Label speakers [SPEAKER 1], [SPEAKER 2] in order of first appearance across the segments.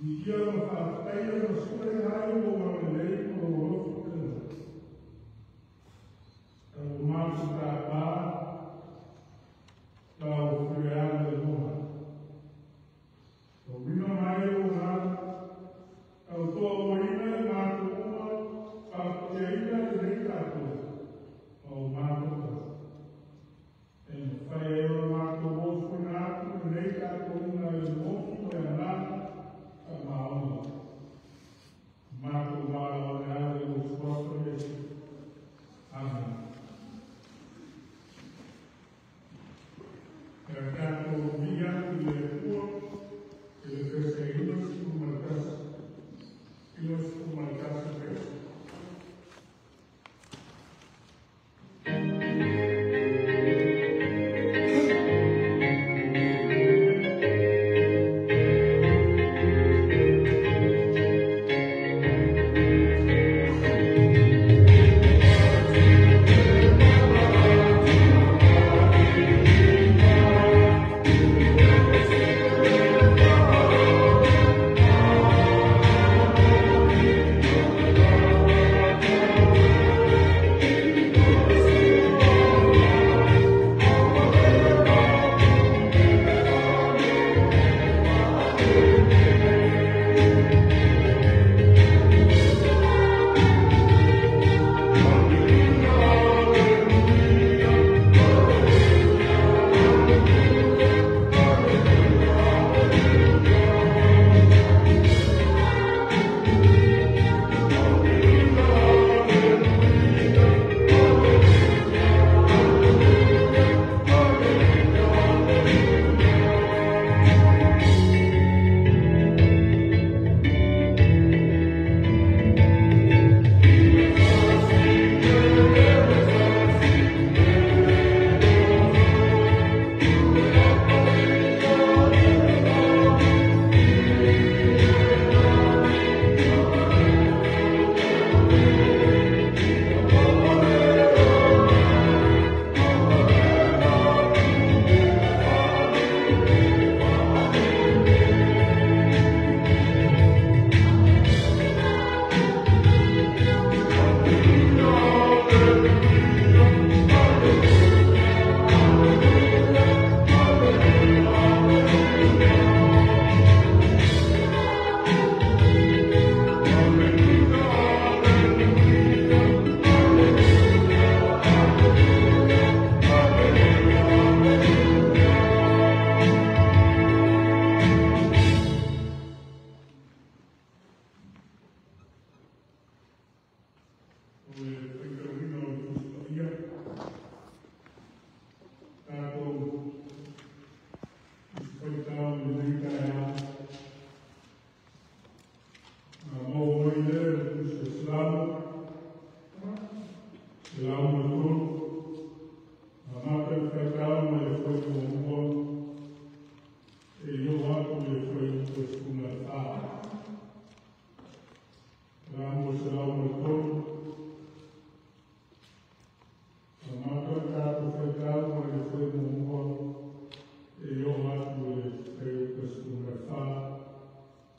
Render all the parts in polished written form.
[SPEAKER 1] Viia ma faafetaia ma suaina ai lou agalelei ma lou alofa televave. Ua matou tapā lau afioaga i luga. Tauina mai lou agaga, tautoaluaina i matou uma, faapaiaina lenei tatou ma o matou tagata. E mafai ai ona matou ofoina atu lenei tapuaiga i le ofi ma le agaga faamaoni. Matou valaauleale i lou suafa Iesu. Amene. E a tatou vivii atu i le Atua i le pese 91, 91 pese. O le faitauina o le Tusi Paia, tatou Tusi Faitau i lenei taeao. Na maua mai lea i le Tusi o Salamo, 103, amata le faitau mai le fuaiupu muamua e oo atu i le fuaiupu e 14. Salamo 103, amata le tatou faitau mai le fuaiupu muamua e oo atu i le fuaiupu e 14.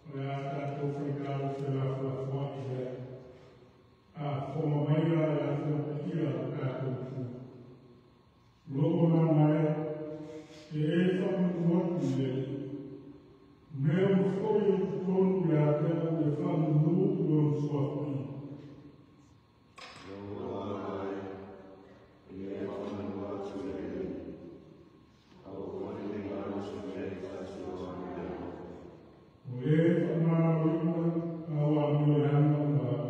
[SPEAKER 1] O le a tatou faitau felafolafoai ai. Faafofoga maia le Afioga Paia o le tatou Atua. Logo na mai, e e faamanu atu i le Alii. Mea uma foi o totonu ia te au e faamanu i lona suafa.
[SPEAKER 2] Lou agaga e, e faamanu atu i le Alii. Aua foi ne i galo se mea i faasologa i le alofa.
[SPEAKER 1] O le faamagaloina au amioleaga ma valaau.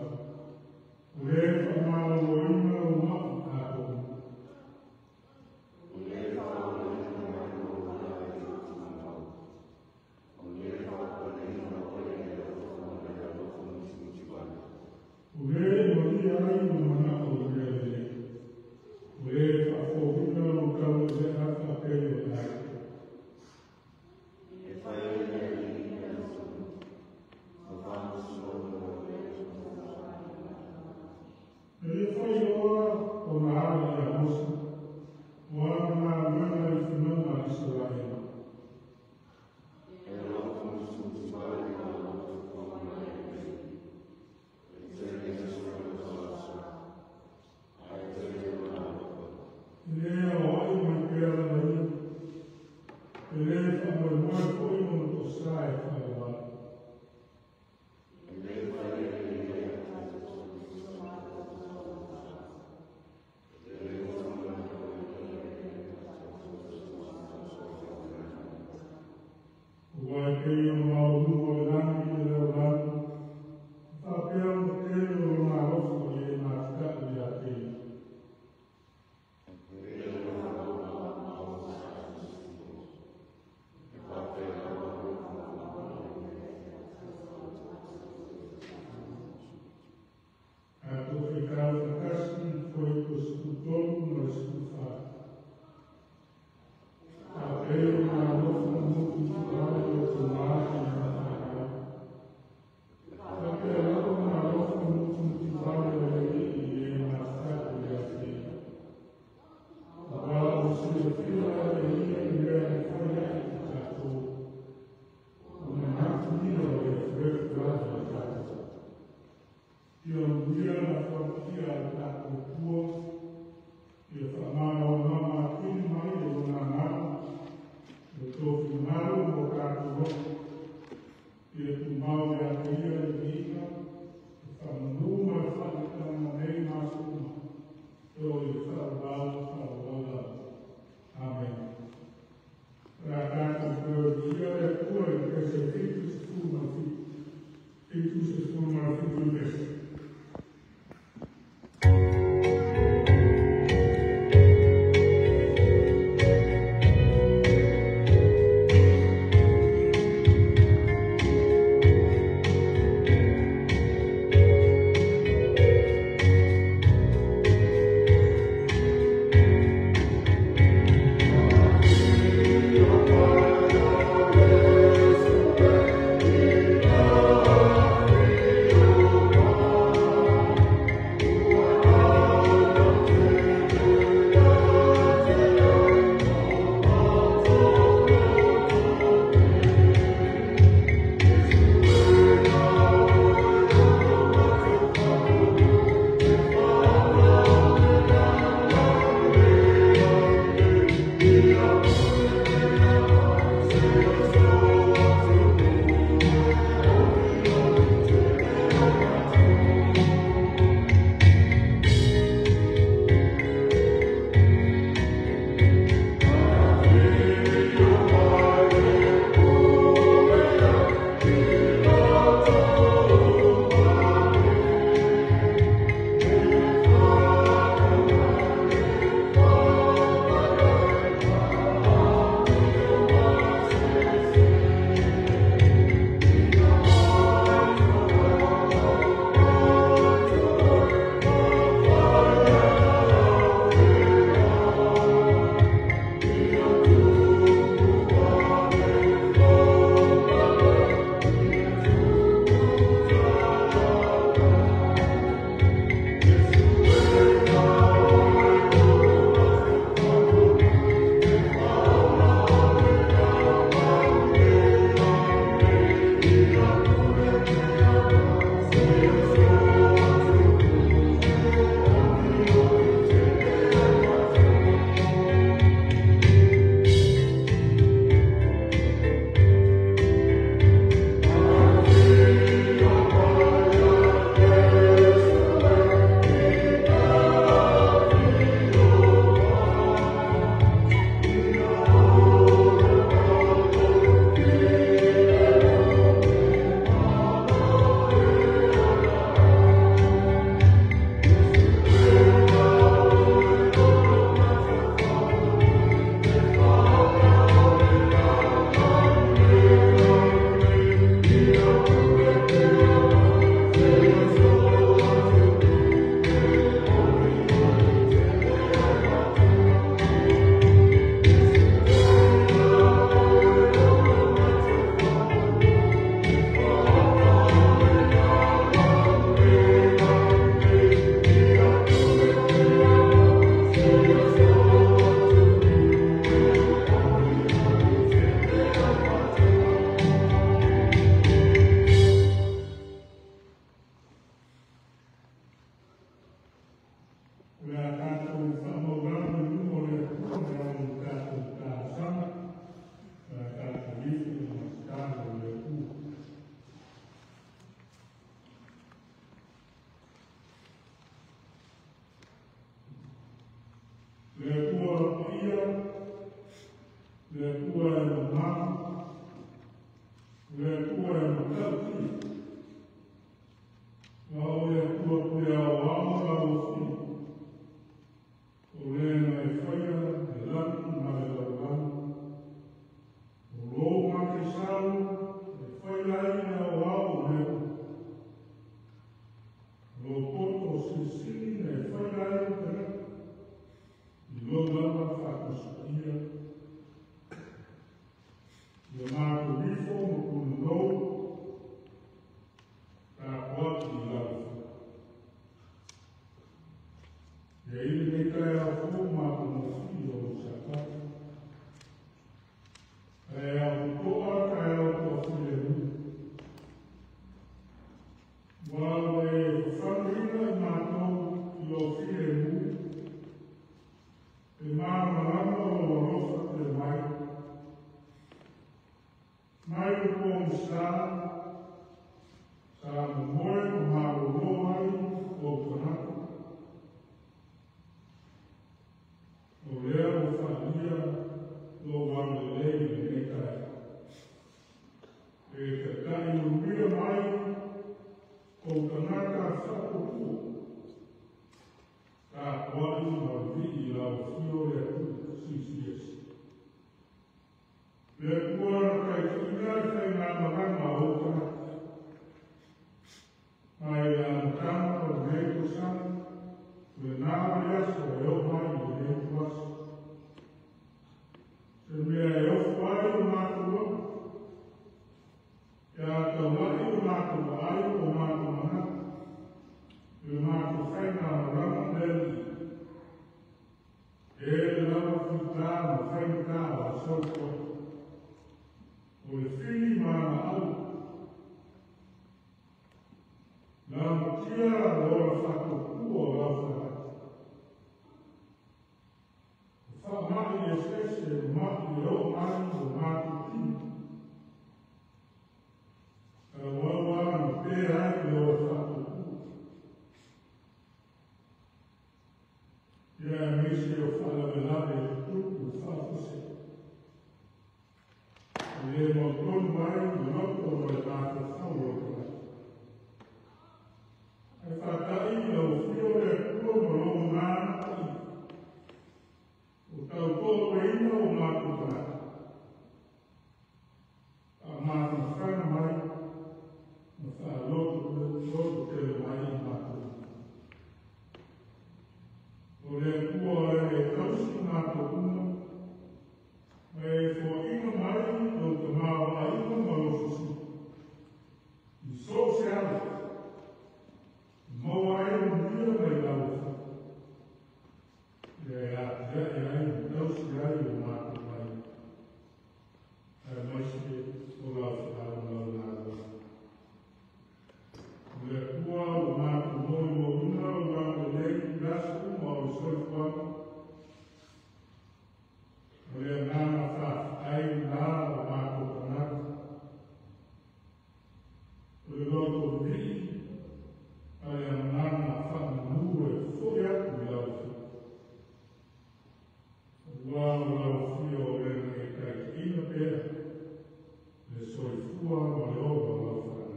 [SPEAKER 1] O le faamaloloina ou mai atoa.
[SPEAKER 2] O le faaolaina mai ou malae i lou tumau. O le faapaleina oe i le alofa ma le alofa mutimutivale.
[SPEAKER 1] Ia tumau ia te ia le viiga, le faamanu ma le faautautaga nei ma aso uma, e oo i le faavavau faavavau lava. Amene. O le a tatou toe viia le Atua i le pese 77, 77 le pese. O le a tatou faamaulalo i luma o le Atua e ala i le tatou talosaga, o le a tatou ifo ma tatalo i le Atua. Le Atua paia, le Atua e mamalu, le Atua e matautia, ma o le Atua pule aoao ma lauofia, o le na e faia le lagi ma le lalolagi, o lou mataisau e faila ai le aoao o mea uma, o lou poto silisili na e faila ai le tagata, i lou lava faatusipaia, ia matou ifo ma punonou, tapuai i lau afio. Ia i lenei taeao fou matagofie o lou Sapati, taeao totoa, taeao toafilemu, Sa momoe ma malolo ai ou tagata. O lea ua faaalia lou agalelei i lenei taeao. E taitai manuia mai ou tagata faatuatua. Tapuai ma vivii i lau afio le Atua Silisili Ese. Le Atua na taitaiina le faigamalaga a ou tagata mai le amataga o lenei tausaga lena vaiaso e oo mai i lenei ituaso. Se mea e ofo ai o matou loto, ia taulai o matou vaai ma o matou manatu i le matou faigamalaga le Alii. E le lava fita ma faigata o le soifuaga. O le fili ma ana au. Lamatia le ola faatuatua o lau tagata. O faamai eseese ma mai e oo mai i o matou tino. Auau na pea ai le ola faatuatua. Ia aemaise o faalavelave e tutupu faafuasei. E le mautonu ai le loto ma le mafaufau o le tagata. Ae faatai lau afio le Atua ma lou Agaga Paia. O tautoaluaina o matou tagata. Faamafanafana mai ma faalototele mai i matou. O le Atua o lea e tausi matou uma, ma e foaiina mai lou tamaoaiga ma lou silisili. I so o se ala, maua ai le manuia mai lau afio. Ia e atiae ai ma tausi ai o matou aiga. Aemaise o lau feau ma lau galuega. O le Atua ua matou molimauina lou agalelei i aso uma o le soifuaga. O le agaga faafetai lena o matou tagata. O le loto vivii ma le agaga faamanu e fofo'i atu i lau afio. Aua o lau afio o le na e taitaiina pea le soifua ma le ola o lau fanau.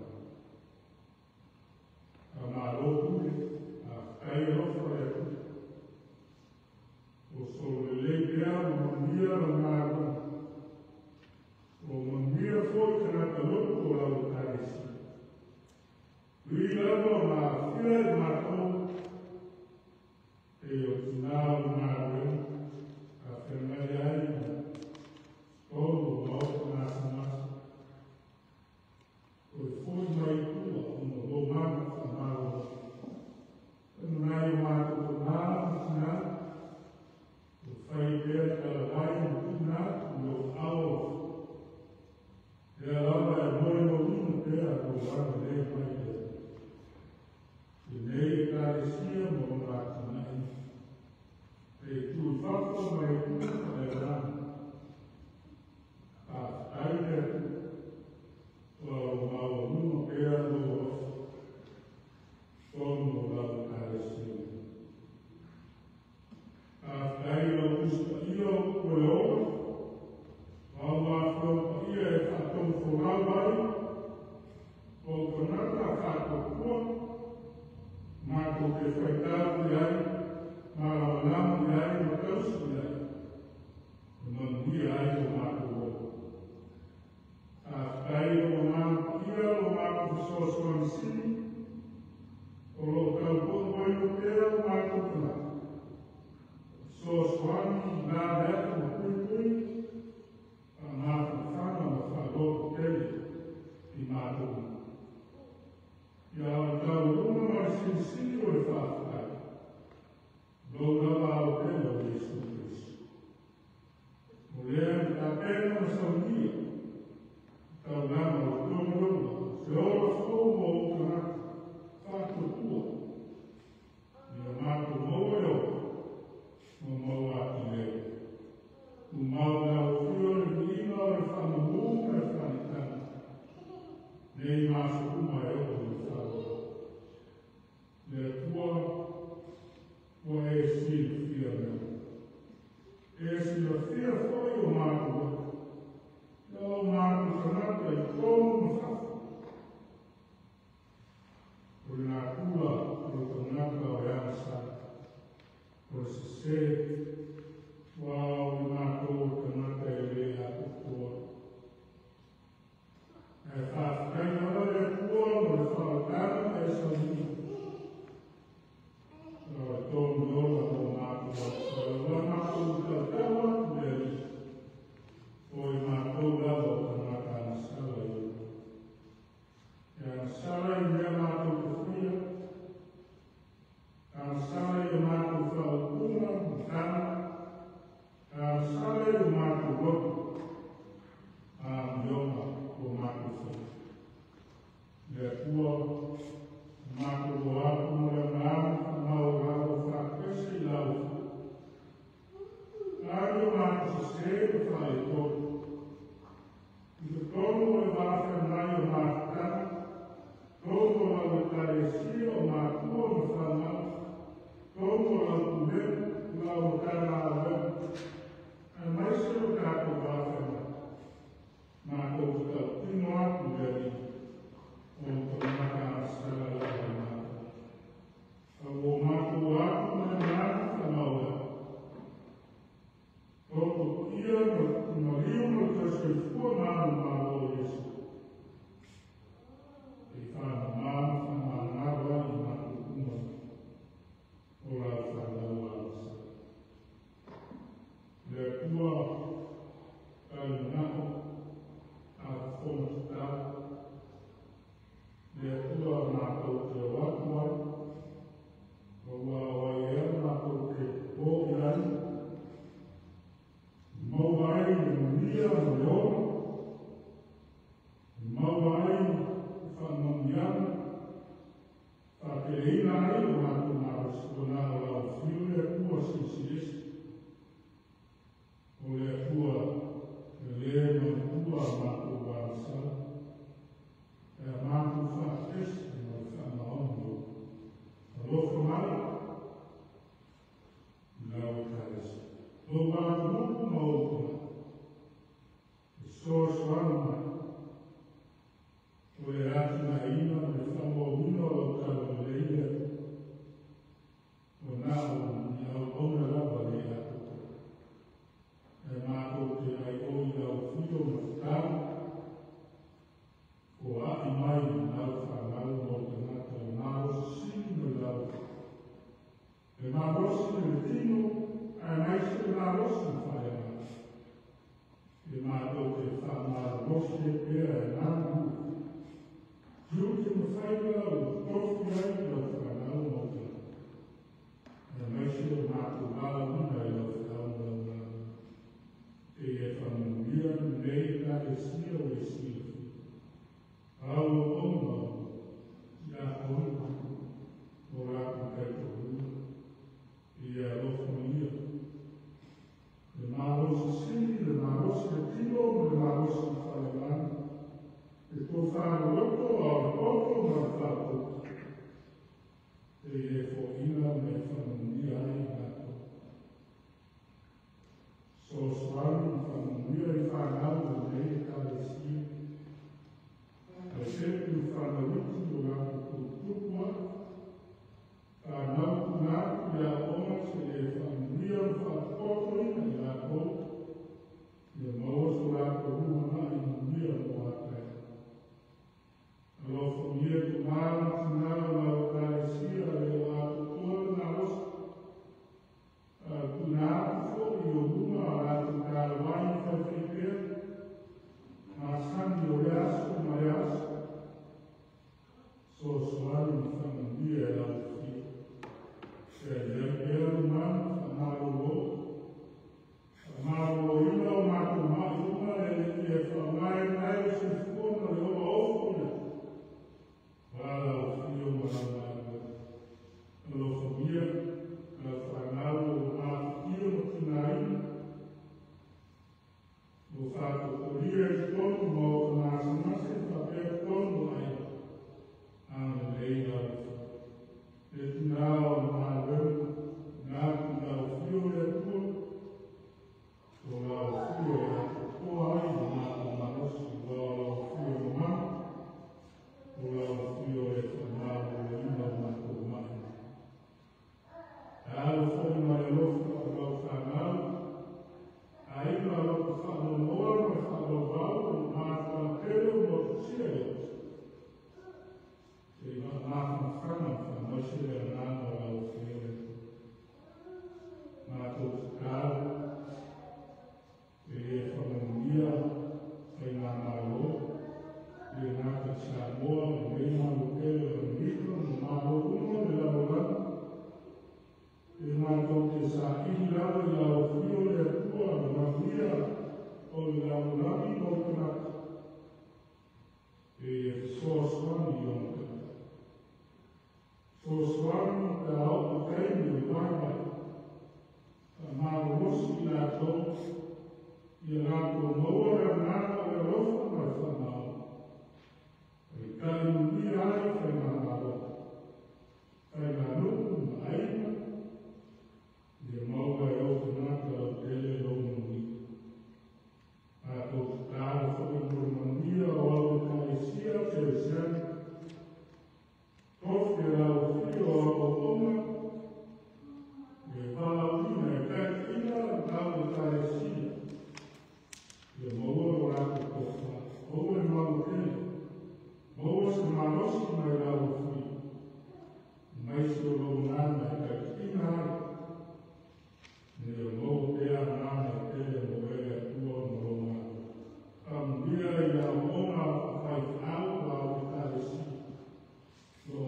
[SPEAKER 1] Faamalo pule, faafetai alofa le Atua. O sololelei pea ma manuia lau galuega. O manuia foi tagata lotu o lau Ekalesia. Ui lava ona aafia i matou, e o tina o le galuega, a feagai ai ma totonu o maota gasegase. Toe foi mai i tua ona o lou mana faamalo. E nai o matou tama ma tina, o fai pea le talavai ma tuuina atu i lou aao alofa. Lea lava e molimauina pea lou agalelei mai le Atua. Lenei Ekalesia ma lona atinaeina. E itu i fafo ma le itu faaleagaga. Faafetai le Atua. Ua maualuga pea lou alofa. Totonu o lau Ekalesia. Faafetai i lau Tusi Paia o upu e ola, ma au Afioga Paia e faatonufolau ai ou tagata faatuatua, matou te faitau i ai, malamalama i ai ma tausi i ai, e manuia ai o matou ola. Faafetai i lou Agaga Paia lo matou fesoasoani sili, o loo tautoaluaina pea o matou tagata. Fesoasoani i laveai ma puipui, faamafanafana ma faalototele i matou uma. Ia o le taualuga ma le silisili o le faafetai, lou lava aotele o Iesu Keriso. O lea na tapena ma saunia, taulaga o le togi ola, se ola fou mo ou tagata, faatuatua, ia matou maua le ola, ma maua atili ai. Tumau lau afio le viiga o le faamanu ma le faaneetaga, nei ma aso uma e oo i le mātou te o atu ai, o ua o ai ea mātou te o i ai, maua ai le manuia ma le ola, maua ai le faamanuiaga, faateleina ai o matou malosi, ona o lau afio le Atua Silisili Ese, o le Atua e lē manatua a matou agasala, e a matou faatesi ma le faamaoni o alofa mai i lau Ekalesia, lou atunuu ma ou tagata, e fesoasoani mai o le atinaeina ma le faamauina o lau talalelei le Atua, o na o ni auauna lava le atoatoa. E matou te aioi lau afio ma tatalo, o ai mai lau fanau ma ou tagata le malosi sili mai lau le malosi i le tino, aemaise le malosi i faaleagaga. E matou te faamalolosi ai pea e galulue tiute ma faiva ua tofi ai lau fanau ma ou tagata, aemaise o matou valaauina i lau feau ma lau galuega. E e faamanuia lenei Ekalesia ua e silafia. Au auauna o tiakono o latou taitoalua, ia alofagia le malosi sili, le malosi le tino ma le malosi faaleagaga, le tofa loloto a o le poto ma le faautautaga. E e foaina ma e faamanuia ai i latou. Fesoasoani ma faamanuia i fanau o lenei Ekalesia, aemaise o fanau iti o latou tuputupu ae, fanau tuuina atu i aoaoga seia e faamanuia ma faapotopotoina i latou, ia maua so latou lumanai manuia mo a taeao. Alofagia tama ma tina o lau Ekalesia e le o atoatoa le malosi, a tuuina atu foi i ou luma a latou talavai ma faifaipea, masani o le aso ma le aso, fesoasoani ma faamanuia e lau afio. Ia i ai pea lumanu faamalolo, faamaloloina o matou mai uma le Alii e faaaogaina ai le soifua ma le ola ofo i le Atua lau afio ma lau galuega. Alofagia lau fanau o lo mafatia ma tigaina, o faatotolia i totonu ma o masemase faapea totonu o aiga, agalelei lau afio. Le tina o le galuega, tuuina atu i lau afio le Atua, o lau afio e atoatoa ai le matou malosi, ua o lau afio e mamana, o lau afio e faamaloloina o matou mai. Alo foi ma le alofa o lau fanau, aiga loto faanoanoa ma le faavauvau o le mafuaa tele o motusia e se i mafanafana ma faamaise le agaga o lau afio le Atua. Matou tatalo, e e faamanuia faigamalo, le gata i Samoa, lenei malo tele o Amerika ma malo uma o le lalolagi, e matou te saili lava i lau afio le Atua le manuia o le lalolagi ma ou tagata, e e fesoasoani i ona taitai. Fesoasoani pe a oo i taimi o le vaivai, faamalolosi i latou, ia latou maua le agaga o le alofa ma le faamaoni. Taitai manuia ai faigamalo, faiganuu ma aiga, ia maua e ou tagata lautele lou manuia. Matou tatalo foi mo le manuia o au Ekalesia Kerisiano, tofi e lau afio o au auauna, e valaauina e taitaiina lau Ekalesia, ia maua lo latou tofa, maua le malotele, maua se malosi mai lau afio, aemaise o lou agaga e taitaiina ai, ina ia maua pea agaga e tele mo oe le Atua ma lou galuega. Faamanuia i aoaoga faafaifeau o au Ekalesia, o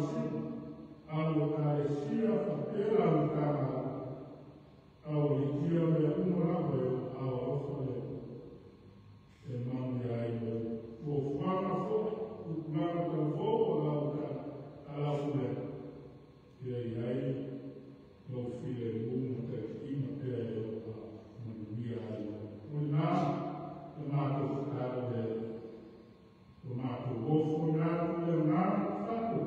[SPEAKER 1] faamasino, au Ekalesia faapea le au Matagaluega, aualiitia mea uma lava i aao alofa o le Atua, e manuia ai mo fuafuaga foi, tupulaga talavou a lau pulega, ia i ai lou filemu ma taitaiga pea e ou manuia ai. O lena le matou tatalo lea, o matou ofoina atu le agaga faatu.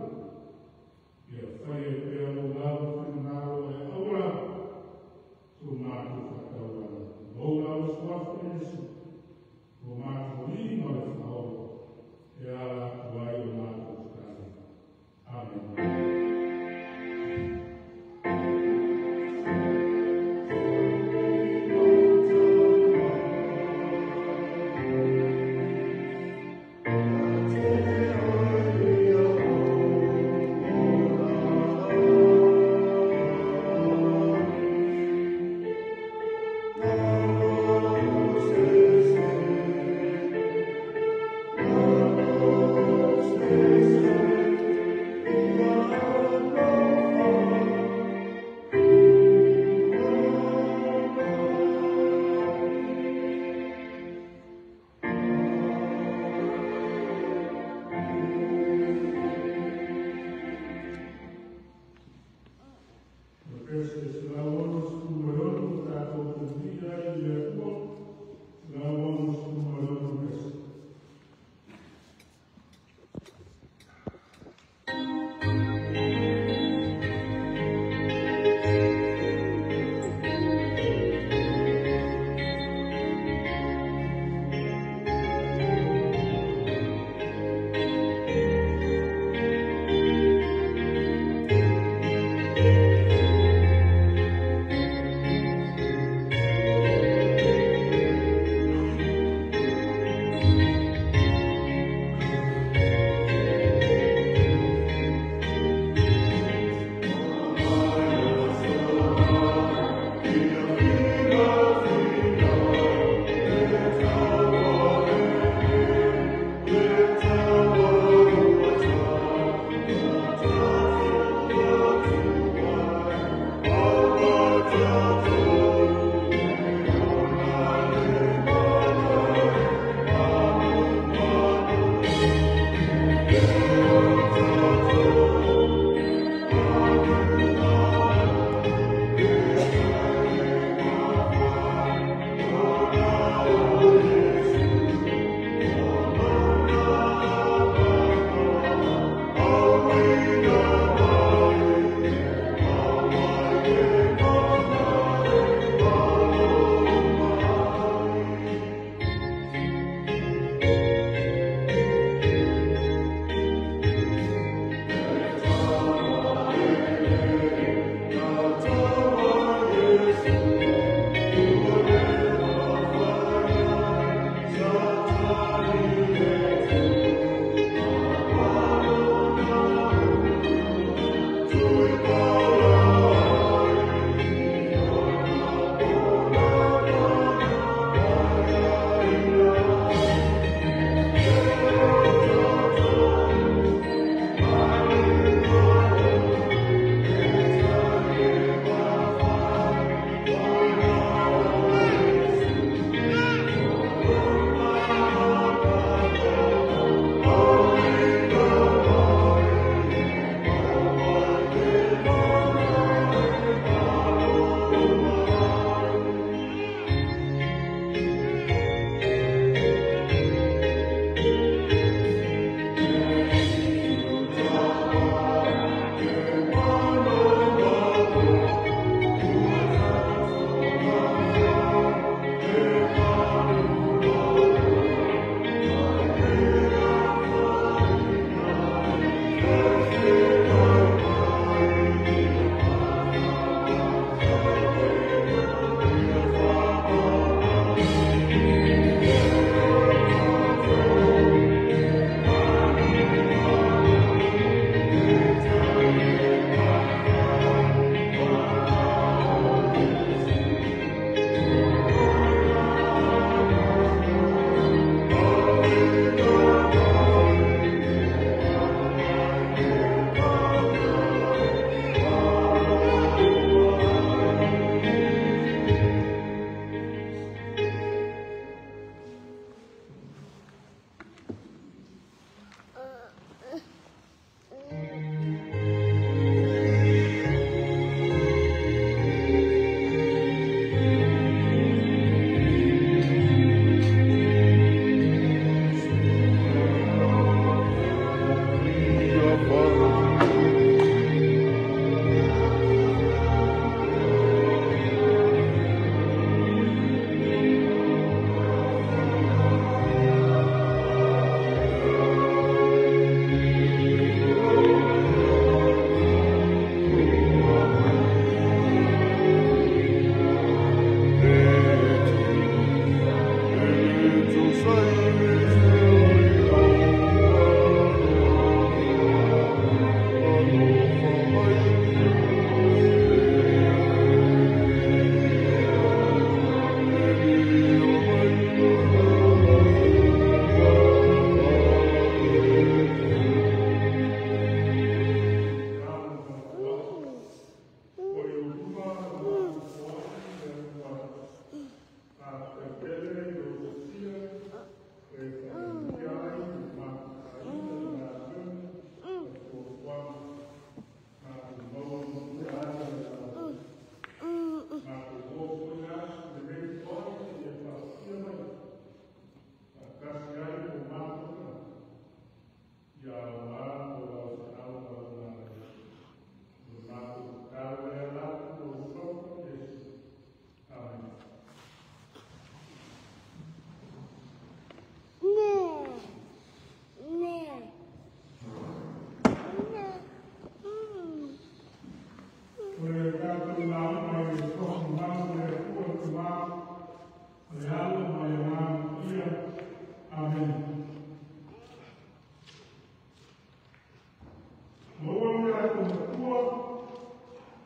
[SPEAKER 1] tatou Matua,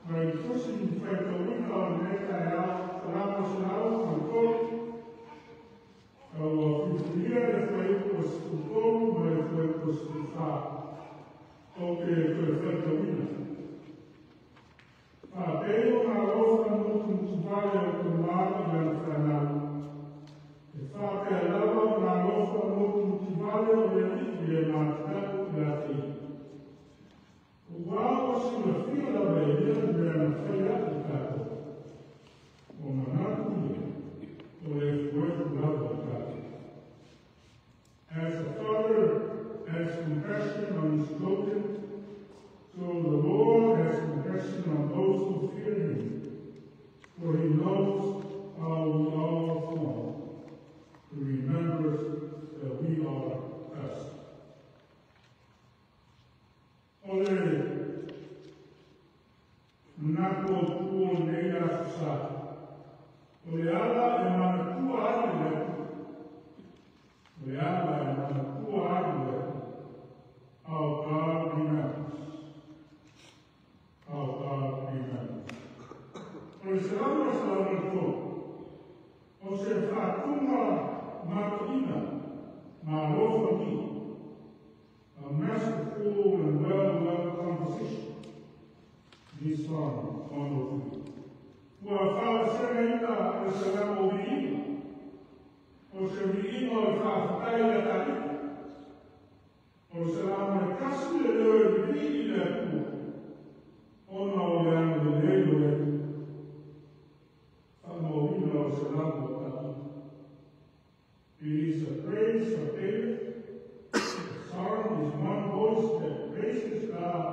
[SPEAKER 1] mai le Tusi Faitauina o lenei taeao, Salamo 103, a ua filifilia le fuaiupu 13 ma le fuaiupu 14, ou te toe faitauina. Faapei ona alofa mutumutuvale o tama i lana fanau, e faapea lava ona alofa mutumutuvale o le Alii i le matatau i la te ia. Ua ua silafia lava e ia le mea na faia i tatou. O manatu ia, o le efuefu lava o tatou. As a father has compassion on his children, so the Lord has compassion on those who fear him, for he knows how we are formed. He remembers that we are dust. O le manatu autu o lenei Aso Sa, o le ala e manatua ai le Atua. O le ala e manatua ai le Atua. Our God remembers. Our God remembers. O le Salamo 103, o se faatuga matoina ma alofagia, a masterful and well-loved composition, this Psalm 103. Ua faavasegaina le Salamo Viiga, o se viiga o le faafetai a Tavita. O le Salamo e tasi le leo e vivii i le Atua, ona o le agalelei o le Atua. Faamauina o le Salamo a Tavita. It is a praise of David. The psalm is one voice that praises God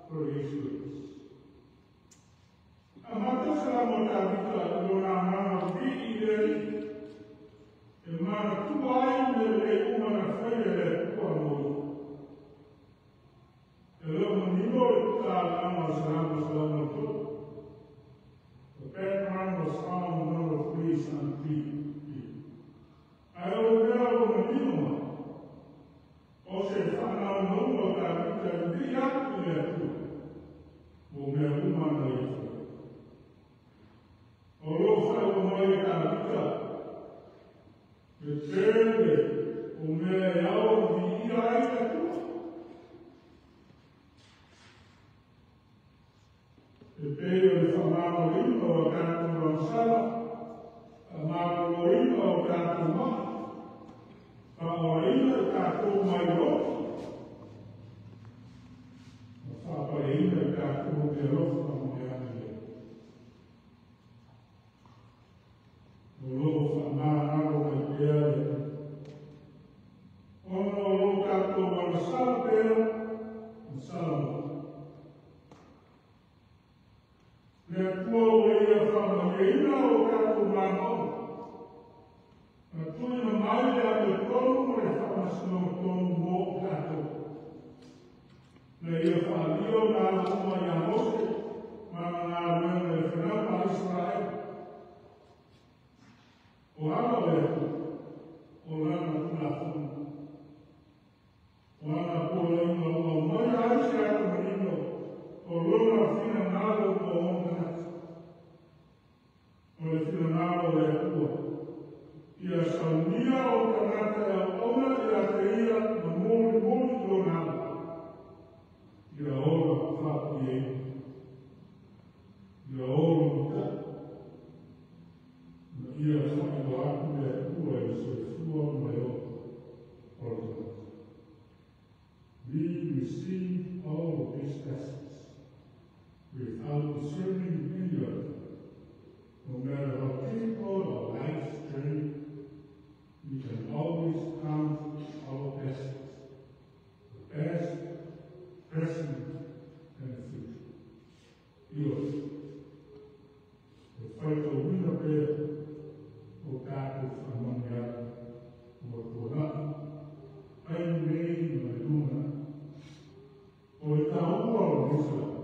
[SPEAKER 1] for his grace. Amata Salamo a Tavita i lona agaga vivii i le Alii, e manatua ai mea lelei uma na faia e le Atua mo ia. E le o manino le talaaga o Salamo 103. The background of Psalm 103 is unclear. Ae o le mea ua manino mai, o se faanaunauga o Tavita e vivii atu i le Atua mo mea uma na ia faia. O lo o faailoa mai e Tavita le tele o mea e ao ona viia ai le Atua. E pei o le faamagaloina o a tatou agasala, faamagaloina o tatou maa, faaolaina i tatou mai loto, ma faapaleina i tatou le alofa ma le agalelei. O lo o faamagalo mai pea le Atua, ona o lo tatou agasala pea ma sala mai. Le Atua ua ia faamalieina o tatou manaoga, na tuuina mai le amiotonu ma le faamasinoga tonu mo i tatou. Na ia faalia ona ala uma ia Mose ma ana galuega i le fanau a Iseraele. O ala o le Atua, o lana Tulafono. O ana poloaiga ua aumaia ai se ata manino o lona finagalo mo ona tagata. O le finagalo o le Atua, ia saunia o tagata e auauna ia te ia ma mulimuli i lona ala, ia ola faapaieina, ia olo matai, ma ia faailoa atu le Atua i le soifua ma le ola o le tagata. We receive all of these blessings without deserving any of them. No matter how difficult our life's journey, we can always count our blessings, the past, present, and the future. Ioe, e faitauina pea o tatou faamanuiaga ua tuanai ai nei ma le lumanai. O le taua o lenei salamo,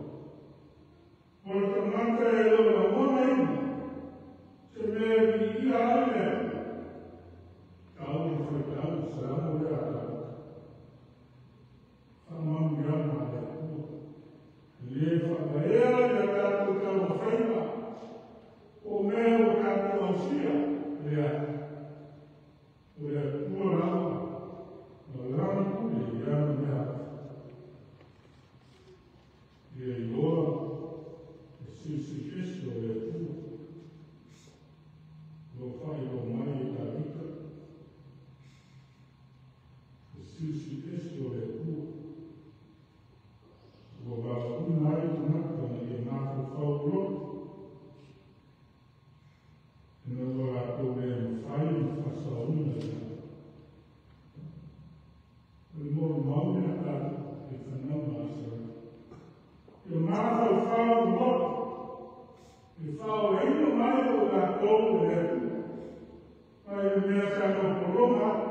[SPEAKER 1] o le tagata e le o lagonaina se mea e viia ai le Atua. Tau ona faitau le salamo lea a Tavita. Faamanuiaga a le Atua. Le whaakaea i a tātou taumafaiga, o mea ua tātou ausia, lea. O le Atua lava, ma lana pule i ana mea. Ia iloa e silisili ese o le Atua. Ua faailoa mai e Tavita, e silisili ese o le Atua. Ua valaauina ai tagata ina ia mafaufau i loto, ina ua latou le mafai ona faasaoina i lalo. O le molimau lea tatou i le fanauga a Isaraelu. Ia mafaufau i loto, i le faaolaina mai o latou e le Atua, mai le mea sa nofologa ai.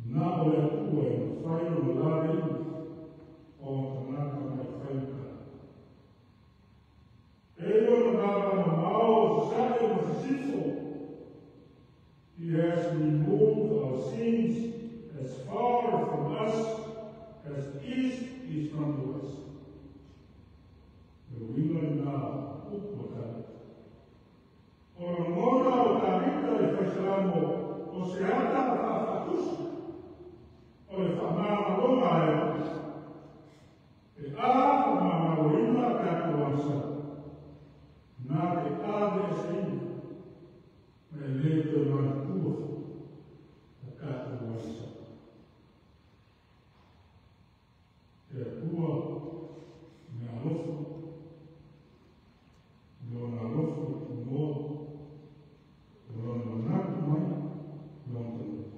[SPEAKER 1] Na o le Atua e mafai ona laveina o tagata mai faigata. E ona baba mamao o sasae ma sisifo. He has removed our sins as far from us as the east is from the west. Le uiga lena upu a Tavita. O lagona o Tavita i Faisalamo o se ata faafaatusa o le faamagaloga a le Atua. E a faamagaloina tatou agasala, na te aveeseina, ma e le toe manatua a tatou agasala. Te Atua me alofa, lona alofa i tunoa, o lona manatu mai, lona tagata.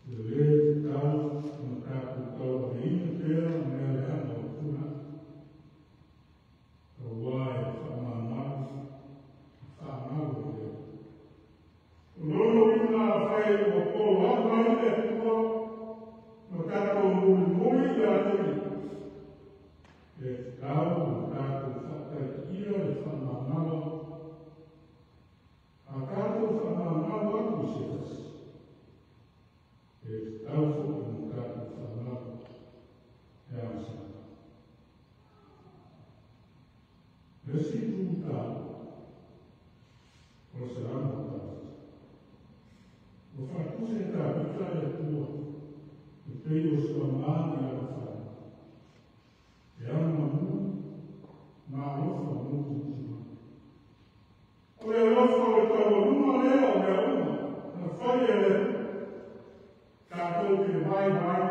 [SPEAKER 1] E le tatau ona tatou tauaveina pea mea leaga o tulaga. Auā e faamagalo, faamagalo e le. O lona uiga afai ua poloa mai le Atua ma tatou mulimuli ia te ia, e tatau ona tatou faataitaia le faamagalo a tatou faamagalo atu i se tasi. E tatau foi ona tatou faamagalo e agasala. Le isi itu taua o le Salamo a Tavita. Ua faatusa e Tavita le Atua e pei o se tama i lana fale. E agamalu ma alofa mutumutumai. O le alofa o le taualuga lea o mea uma na fai e le Atua. Tatou te vaivai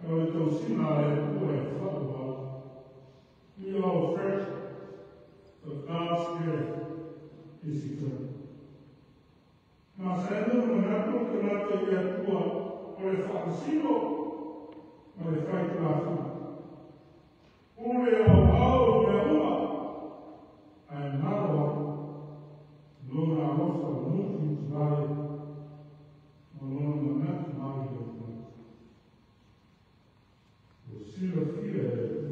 [SPEAKER 1] o le tausiga a le Atua e faaauau. We are fragile, but God's care is eternal. Ma sa ena manatu o tagata i le Atua o le faamasino ma le faitulafono. Pule aoao i mea uma, ae galo atu lona alofa mutumutuvale ma lona manatu mai i le tagata. Ua silafia e le Atua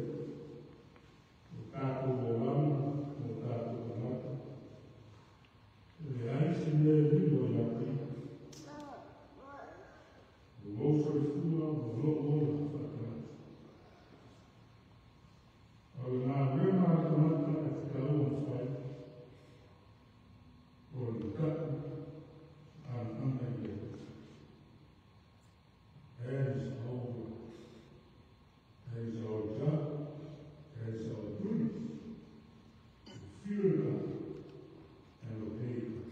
[SPEAKER 1] o tatou olaga ma o tatou tagata. E leai se mea e lilo ia te ia. O lou soifua ma lou ola faatagata. O le galuega a le tagata e tatau ona fai, o le ta'u anana i le Atua. That is our work. That is our job. That is our duty. To fear God and obey God.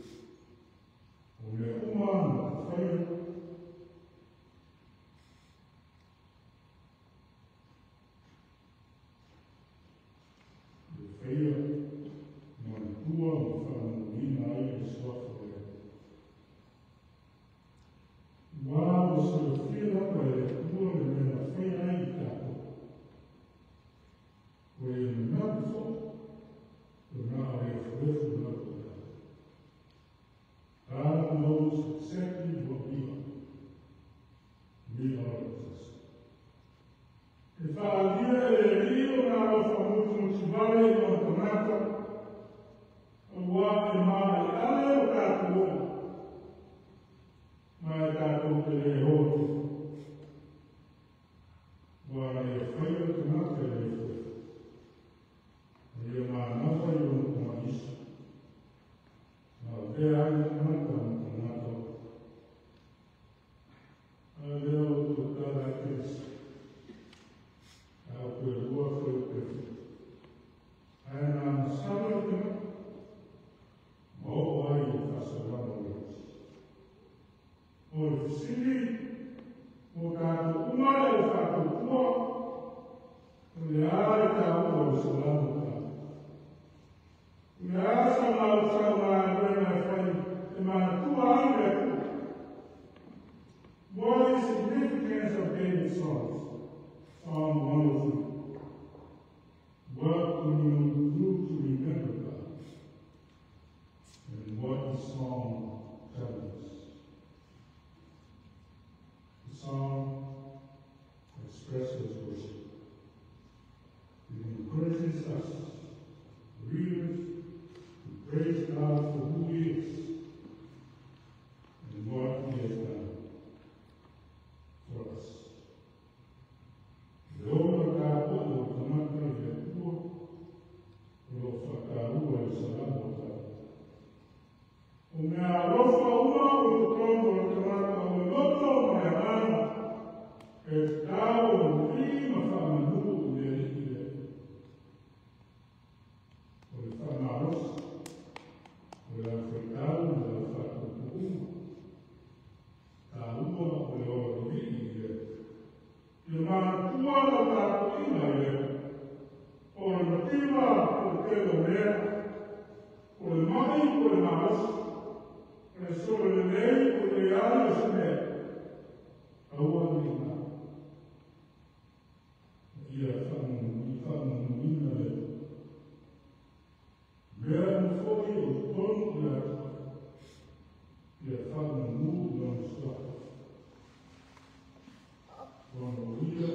[SPEAKER 1] O mea uma na tafaia, le faia manatua ma faamanuina ai le suafa o le Atua. Ua ua silafia lava e le Atua le mea na faia ai i tatou. Ua le manatu foi, o na o le efuefu lava o tatou. God knows exactly what we are. We are dust. E faaalia e le Alii ona alofa mutumutuvale i ona tagata, auā e maaleale o tatou ola, ma e tatou te le hoa. Ua Expresses worship. It encourages us, readers, to praise God for who He is and what He has done for us. Le ola tapuai o tagata i le Atua o lo o faataua i le Salamo a Tavita. O mea alofa uma o i totonu o le tagata o le loto ma le agaga e tatau ona mulii ma faamanu i le Alii le Atua. O le faamalosi, o le aufaitau ma le aufaatuutuuga, taua o le ola lilii i le Atua. Ia manatua lau tapuaiga i le Atua. O le mativa po o le tele o mea, o le mai po o le malosi, o le solo lelei po o le leai o se mea, aua ne i galo. Ia faamanuina le Atua. Mea uma foi o i totonu o le Atua, ia faamanu i Lona suafa. Ona o ia